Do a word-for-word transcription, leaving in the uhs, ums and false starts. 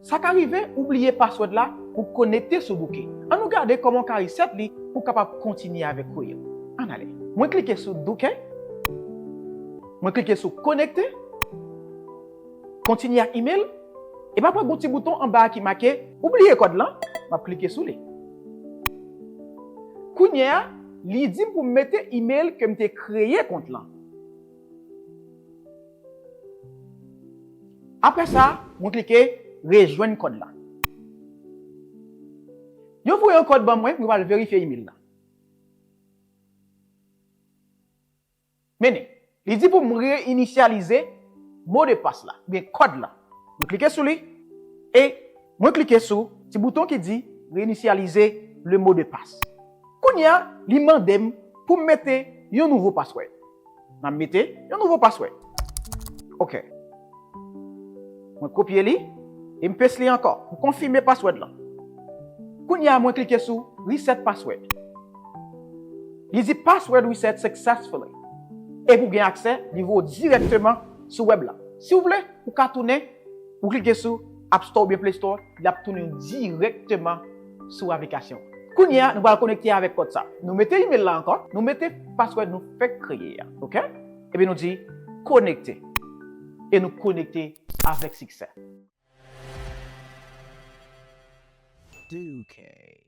Sa ka rive ou bliye password la pou konekte sou Duke. Ann nou gade kòman w ka reset li pou w kapab kontinye avèk Quill. Ann ale. Mwen klike sou Duke. Mwen klike sou konekte. Kontinye ak email. Epi apre gon ti bouton anba a ki make ou bliye kòd lan. M ap klike sou li. Kounye a, li di m pou m mete email ke m te kreye kont lan. Apre sa, mwen klike rejwenn kòd la. Yo voye yon kòd ban mwen, mwen pral verifye email la. Mennen, li di pou m reyinisyalize mo de pas la, oubyen kòd la. Mwen klike sou li, e mwen klike sou ti bouton ki di reyinisyalize le mot de passe. Kounye a, li mande m pou m mete yon nouvo password. M ap mete yon nouvo password. Ok. Mwen kopye li e m paste li ankò pou konfime password lan. Kounye a, mwen klike sou reset password. Li di password reset successfully. E pou gen aksè, li voye w dirèkteman sou wèb la. Si w vle, ou ka tounen, ou klike sou App Store oubyen Play Store, l ap tounen w dirèkteman sou aplikasyon. Kounye a, nou pral konekte avèk kòd sa. Nou mete email la ankò, nou mete password nou fèk kreye a, ok? Epi nou di konekte. E nou konekte avèk siksè. Duke.